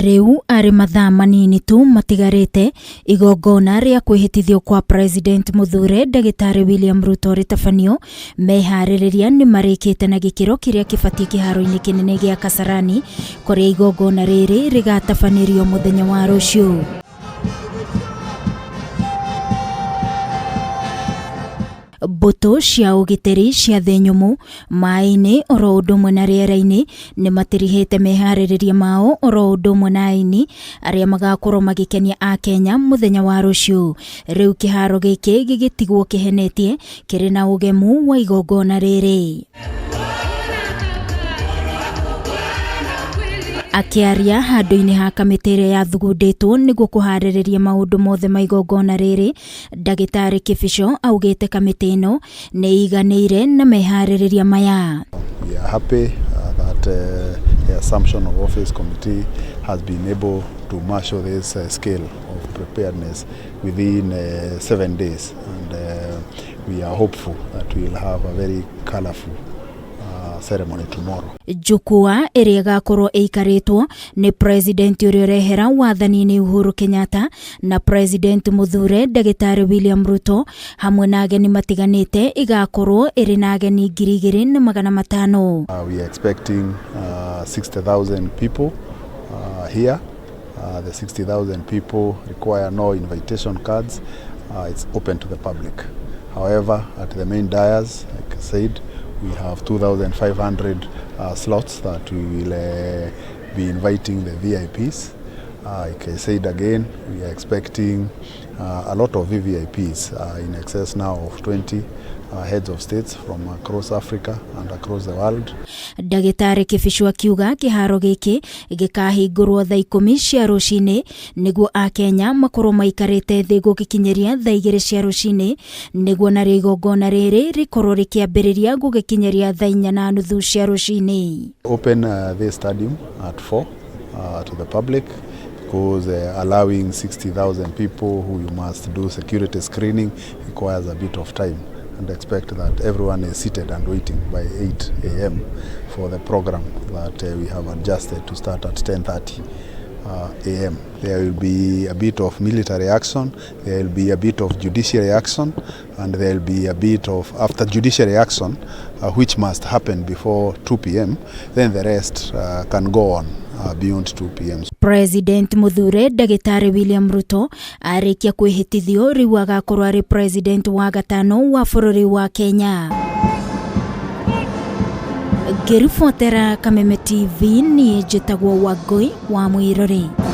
Rĩu arĩ mathaa manini tu matigarĩte igongona rĩa kwĩhĩtithio kwa President mũthure ndagĩtarĩ William Ruto rĩtabanio, meharĩrĩria nĩ marĩkĩte na gĩkĩro kĩrĩa kĩbatiĩ kĩharo-inĩ kĩnene gĩa Kasarani kũrĩa igongona rĩrĩ rĩgatabanĩrio mũthenya wa rũciũ. Mbũtũ cia ũgitĩri cia thĩ nyũmũ, maĩ-inĩ oro ũndũ ũmwe na rĩera-inĩ nĩ matirihĩte meharĩrĩria mao oro ũndũ ũmwe na aini arĩa magakorwo magĩkenia Akenya mũthenya wa rũciũ. Rĩu kĩharo gĩkĩ gĩgĩtigwo kĩhenetie kĩrĩ na ũgemu wa igongona rĩrĩ. Akĩaria handũ-inĩ ha kamĩtĩ ĩrĩa yathugundĩtwo nĩguo kũharĩrĩria maũndũ mothe ma igongona rĩrĩ, Ndagĩtarĩ Kĩbico augĩte kamĩtĩ ĩno nĩ ĩiganĩire na meharĩrĩria maya. We are happy that the assumption of office committee has been able to marshal this scale of preparedness within 7 days, and we are hopeful that we will have a very colorful ceremony tomorrow. Jukwaa ĩrĩa ĩgakorwo ĩikarĩtwo nĩ President ũrĩa ũrehera wathani-inĩ Uhuru Kenyatta na President mũthure ndagĩtarĩ William Ruto hamwe na ageni matiganĩte ĩgakorwo ĩrĩ na ageni 2500. We are expecting 60,000 people here. The 60,000 people require no invitation cards. It's open to the public. However, at the main dais, like I said, we have 2,500 slots that we will be inviting the VIPs. Like I said again, we are expecting a lot of VVIPs, in excess now of 20 heads of states from across Africa and across the world. Ndagĩtarĩ Kĩbico akiuga kĩharo gĩkĩ gĩkahingũrwo thaa 10 cia rũcinĩ nĩguo Akenya makorwo maikarĩte thĩ gũgĩkinyĩria thaa 2 cia rũcinĩ, nĩguo narĩo igongona rĩrĩ rĩkorwo rĩkĩambĩrĩria gũgĩkinyĩria thaa 4:30 cia rũcinĩ. Open this stadium at 4 to the public because allowing 60,000 people who you must do security screening requires a bit of time, and expect that everyone is seated and waiting by 8 a.m. for the program that we have adjusted to start at 10:30 a.m. There will be a bit of military action, there will be a bit of judiciary action, and there will be a bit of after judiciary action, which must happen before 2 p.m. Then the rest can go on beyond 2 p.m. President mũthure ndagĩtarĩ William Ruto arĩkia kwĩhĩtithio rĩu agakorwo arĩ president wa gatano wa bũrũri wa Kenya. Ngĩribotera Kameme TV, niĩ njĩtagwo Wangũi wa Mwĩrori.